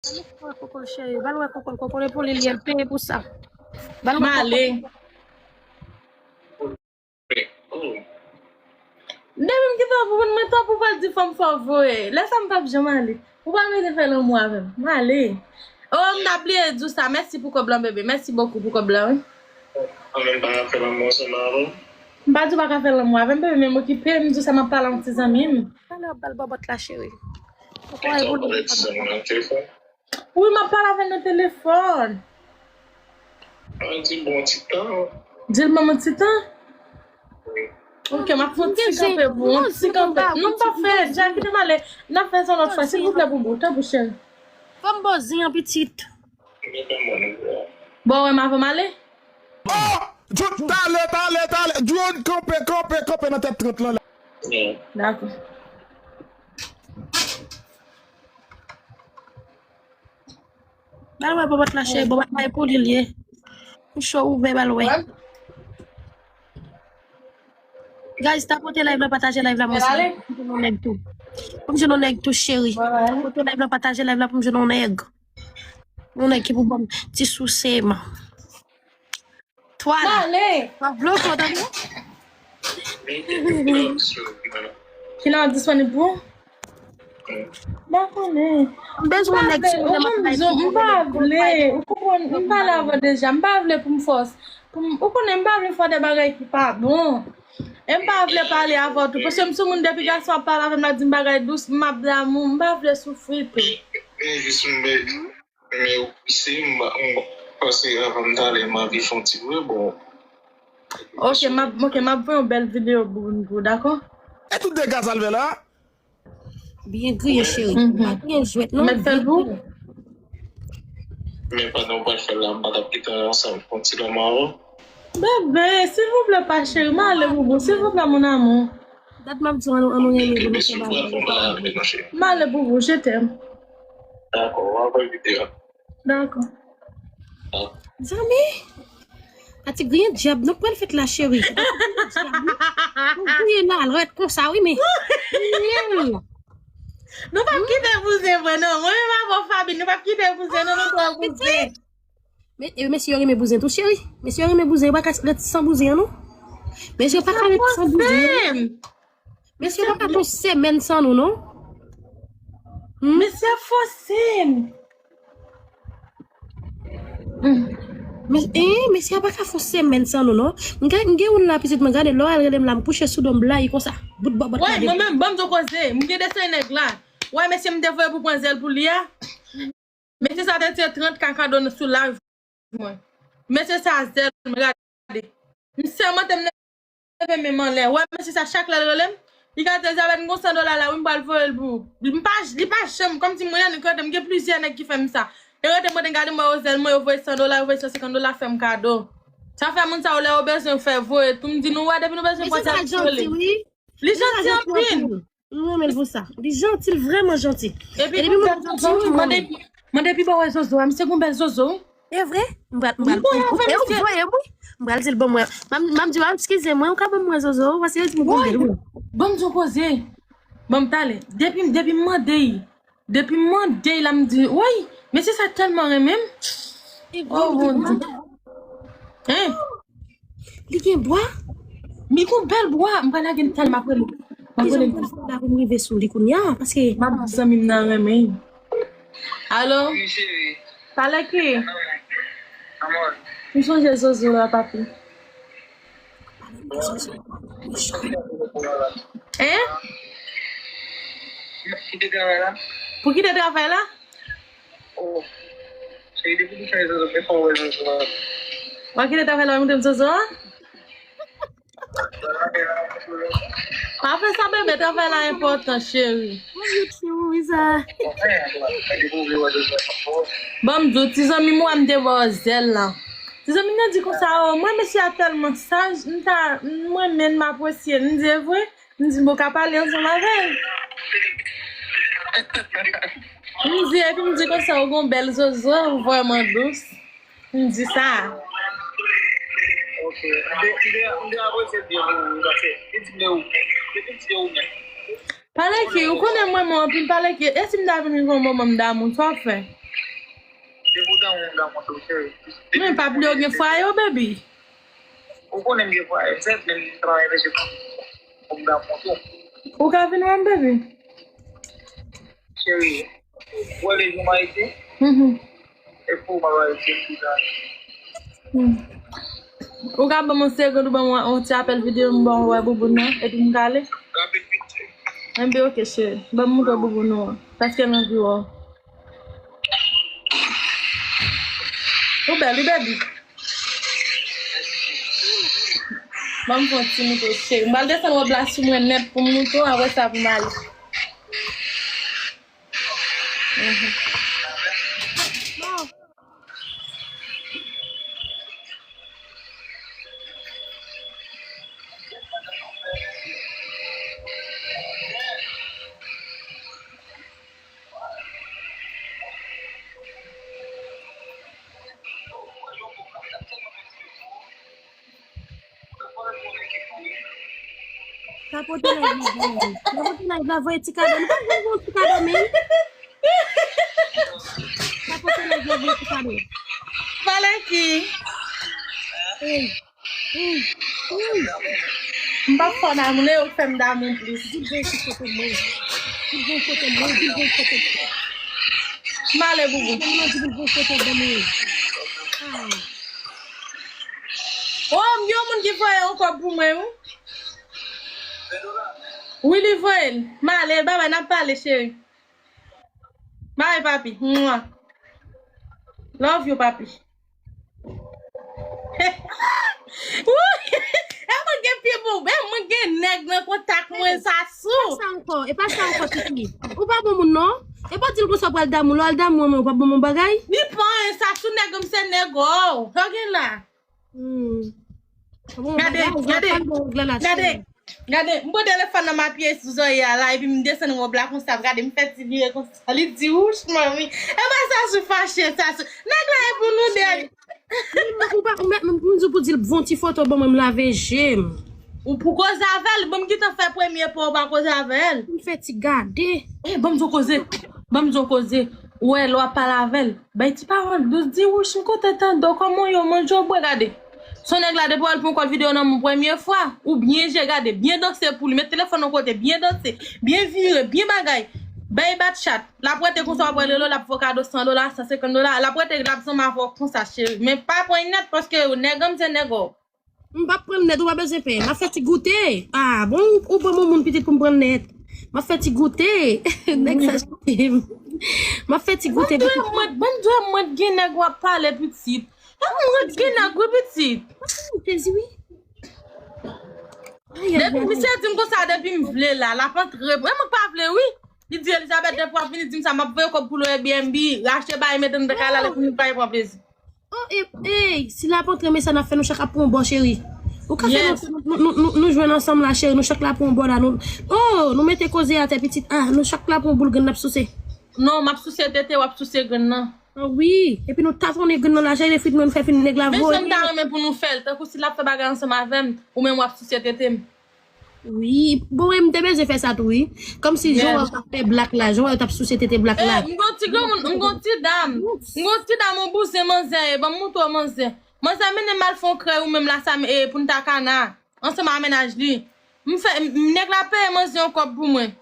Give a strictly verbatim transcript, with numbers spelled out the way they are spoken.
Ba l wè koko l, cheri. Ba l wè koko l. Koko l, e pou li l ye, l peye pou sa. Ba l wè koko l. M ale. Depi m kite w pou moun, mwen twòp ou pral di fò m fè w voye. Lè sa m p ap janm ale. Ou pa bezwen fè lanmou avè m. M ale. Oh, m ta bliye di w sa. Mèsi pou kòb lan, bebe. Mèsi bokou pou kòb lan, wi. Mwen menm pa ka fè lanmou ansanm avè w. M pa di w pa ka fè lanmou avè m, bebe, men m okipe, m di w sa m ap pale ak ti zanmi m. Talè w ap ba l bòbòt la, cheri. Ou kwè e pou li. Wi, m ap pale avè l nan telefòn. An di bon ti tan. Di l ban m yon ti tan? Wi. Ok, m ap fè yon ti kanpe pou ou. Yon ti kanpe. Non, m pa fè, Jackie, kite m ale. N ap fè sa yon lòt fwa, silvouplè, boubou. Tanpri, cheri. Fò m bozi an pitit. Bon, wè m avan m ale? Oh! Talè, talè, talè. Drone, kanpe, kanpe, kanpe nan tèt trant lan la. Dakò. Ba l wè bòbòt la, cheri. Bòbòt la, e pou li l ye. Ou cho, ouvè, ba l wè. Guys, tapote live la, pataje live la, mwen sa. Pou m jwenn yon nèg tou. Pou m jwenn yon nèg tou, cheri. Tapote live la, pataje live la, pou m jwenn yon nèg. Yon nèg ki pou ban m ti souse, man. Twala. Male. Mwen bloke w, tande? Ki la disponib pou? M pa konnen. M bezwen nèg sou mwen, m pa vle. Ou konprann, m pale avè w deja. M pa vle pou m fòs. Pou m, ou konnen, m pa vle fè de bagay ki pa bon. E m pa vle pale avè w tou. Paske m sou moun depi gason ap pale avè m, l ap di m bagay dous, m ap damou. M pa vle soufri tou. Men jis m Men ou pise, m, m panse avan m t ale, m anvi fè yon ti vre bon. Ok, m ap, ok, m ap voye yon bèl videyo pou nou, dakò? E tout dega sa l fè la? Byen griyen, cheri. Pa griyen jwèt, non. Mèt fè l pou ou? Men pandan w pral fè l la, m pa t ap kite w ansanm pou yon ti lanmou avan? Bebe, silvouplè, pa cheri, m ale, boubou, silvouplè, mon amour. Dat m ap di w, an nou, an nou renmen, boubou, se pa vre. M ale, boubou, je t'aime. Dakò, w ap wè videyo. Dakò. Zanmi, pati griyen dyab, nou pral fèt la, cheri. Nou griyen nan alwèt konsa, wi, men. Nou p ap kite bouzen vre, non. Mwen menm avè w, Faby, nou p ap kite bouzen, non, nou twò bouzen. Men, e, mesye yo renmen bouzen tou, cheri. Mesye yo renmen bouzen, yo pa ka ret san bouzen an, non. Mesye yo pa ka ret san bouzen an. Mesye yo pa ka fè yon semèn san nou, non. Hmm? Mesye ap fòse m. Hmm. Men, eh, mesye a pa ka fè yon semèn san nou, non. M gen, m gen youn la, pitit mwen, gade, lè w al rele m la, m kouche sou do m blayi konsa. Bout bòbòt la devan. Mwen menm, ban m di w koze. M gen desen nèg la. Wè, mesye m te voye pou pran zèl pou li a. Mesye sa te tire trant K kado sou live mwen. Mesye sa zèl mwen, gade. M sèmante m leve men m anlè. Wè, mesye sa chak lè l rele m, li ka di, Elizabeth, m gon san dola la, wi, m pral voye l pou ou. M pa, li pa janm, kòmsi mwen annik rete, m gen plizyè nèg ki fè m sa. E rete mande, gade m wè yo zèl mwen, yo voye san dola, yo voye san senkant dola, fè m kado. Sa fè moun sa yo lè yo bezwen fè voye tou, m di nou wè, depi nou bezwen pran sa, rele. Li janti anpil. M renmen l pou sa. Li janti, l vrèman janti. Epi, e depi moun janti, m renmen l. Mande pi bò wè zozo a, misye gon bèl zozo. E vre? M pral, m pral, m pral di l ban mwen. M ap di, m ap di, eskize mwen, ou ka ban mwen zozo, paske yo di m gon bèl, wi. Ban m di w koze. Ban m talè. Depi, depi m mande l, depi m mande l la, m di, woy, mesye sa tèlman renmen m. Oh, Bondye. Hein? Li gen bwa? Mi gon bèl bwa. M pral lage l talè, m ap rele. M ap rele l talè. Pou m rive sou li kounye a, paske m ap di zanmi m nan renmen. Alo? Wi, cheri. Pale ki? Amor. M sonje Zozo la, papi. Hein? Kite travay la? Pou kite travay la? Oh. Cheri, depi nou fè Zozo, men fò wè Zozo a. W ap kite travay la, w montre m Zozo a? Pa fè sa, bebe, travay la enpòtan, cheri. Mwen vye tchou, wi, sa. Ban m di w, ti zanmi m wè m te ba w zèl la. Ti zanmi m nan di konsa, oh, mwen, mesye a tèlman saj, m ta, mwen menm, m apresye l. M di, e vre? M di, bon, ka pale ansanm avè l. M di, epi m di konsa, ou gon bèl zozo, ou vrèman dous. M di sa. Ok. M te, m te, m te apresye l byen pou ou, paske li di m de ou. Depi l di de ou menm. Pale ki, ou konnen mwen, mwen, anpil pale ki, e si m ta vin rive yon moman m damou, sa w ap fè? Se pou dan moun dan moun tou, cheri. Men pa bliye w gen fwaye w, baby. Ou konnen m gen fwaye, m sèt, men m travay, mesye, pou m dan moun tou. Ou ka vin wè m, baby? Cheri, ou wè lejou m Ayiti? Mhm. E pou m al Ayiti, m di sa. Hmm. Ou ka ban m yon segond, ou ban m yon ti apèl videyo, m ban w wè bouboun nan, epi m kale? Rapid, vit fè. Enben, oke, cheri. Ban m montre bouboun ou an. Paske m anvi wè w. Ou bèl, wi, baby. Ban m fè yon ti moute, cheri. M pral desann wòb la sou mwen nèt pou m moute w, apre sa pou m ale. Mhm. Tapote live la, voye. Tapote live la, voye ti kado. Nou pa bezwen yon ti kado, men. Tapote live la, voye ti kado. Pale ki? Ey. Ey. Ey. M p ap fè w damou, non, yo k fè m damou plis. Di l voye sou foto mwen. Di l voye foto mwen, di l voye foto mwen. M ale, boubou. Di l voye foto ban mwen. Ah. Oh, m gen yon moun ki voye yon kòb pou mwen, wi. Wi, li voye l. M ale, babay, n ap pale, cheri. Bye, papi. Mwa. Love you, papi. Wi! E mwen gen pye bon, e mwen gen nèg nan kontak mwen, Sasou. E pa sa ankò, e pa sa ankò, Titi. Ou pa bon moun, non? E pa di l konsa pral damou, lè w al damou, men ou pa bon moun bagay. Li pa anyen, Sasou, nèg m se nèg ou. Sa w gen la? Hmm. Bon, gade, bagay, gade, gade, gade, m pran telefòn nan, m apiye sou zòrye a la, epi m desann wòb la konsa, gade, m fè ti vire konsa. Li di, wouch, manmi. E pa Sasou fache, Sasou. Nèg la e pou nou de. Ou pa, ou mèt, m di w pou di l, bon ti foto, ban mwen, m lave je m. Ou pou koze avè l, ban m gentan fè premye pa, ou pa koze avè l. M fè ti gade. E, ban m di w koze. Ban m di w koze. Ou wè, lè w ap pale avè l, bay ti pawòl dous, di, wouch, m kontan tande w, kòman w ye, w manje, w bwè, gade. Se yon nèg la, depi w al pran kòd videyo nan men w premye fwa, ou byen je, gade, byen danse pou li, met telefòn yon kote, byen danse, byen vire, byen bagay. Bay bat chat. L ap rete konsa, w ap wè l rele w, l ap fè w kado san dola, san senkant dola, l ap rete, l ap zanmi avè w konsa, cheri. Men pa pran nèt, paske nèg an m se nèg ou. M p ap pran nèt, ou pa bezwen pè. M ap fè ti goute. Ah, bon, ou ban m yon moun pitit pou m pran nèt. M ap fè ti goute. Nèg sa chante m. M ap fè ti goute. Ban m dwe mwen, ban m dwe mwen gen nèg w ap pale pitit. Ban m mwen gen nèg wi pitit. Sezi wi. Depi misye di m konsa, depi m vle la, l ap antre. E mwen k pa vle wi. Li di Elizabeth depi w ap vini di m sa, m ap voye kòb pou lwe Airbnb, rachte bagay, mete nan kay la, epi nou pa pran plezi. Oh, e, ey, si l ap antre, men sa n ap fè, nou chak ap pran yon bò, cheri. Ou ka fè nou, nou, nou, nou, nou jwenn ansanm la, cheri, nou chak la pran yon bò la, nou, oh, nou mete koze atè, pitit, ah, nou chak la pran yon boul grenn, n ap souse. Non, m ap souse tete, w ap souse grenn nan. Ah, wi, epi nou tatonnen grenn nan la, cheri, frit mwen, nou fè fin nèg la voye. Men sa m ta renmen pou nou fè l, tankou si l ap fè bagay ansanm avè m, ou menm w ap souse tete m. Wi, bon, wi, m te bezwen fè sa tou, wi. Kòmsi jan w wè yo t ap fè blak la, jan w wè yo t ap souse tete blak la. Eh, m gon ti granmoun, m gon ti dam. M gon ti dam, yon bouzen manzè ye, ban m montre w manzè. Manzè mennen m al fè yon krèy ou menm la, sa m, eh, Punta Cana, ansanm ak mennaj li. M fè, m, nèg la peye manzè yon kòb pou mwen.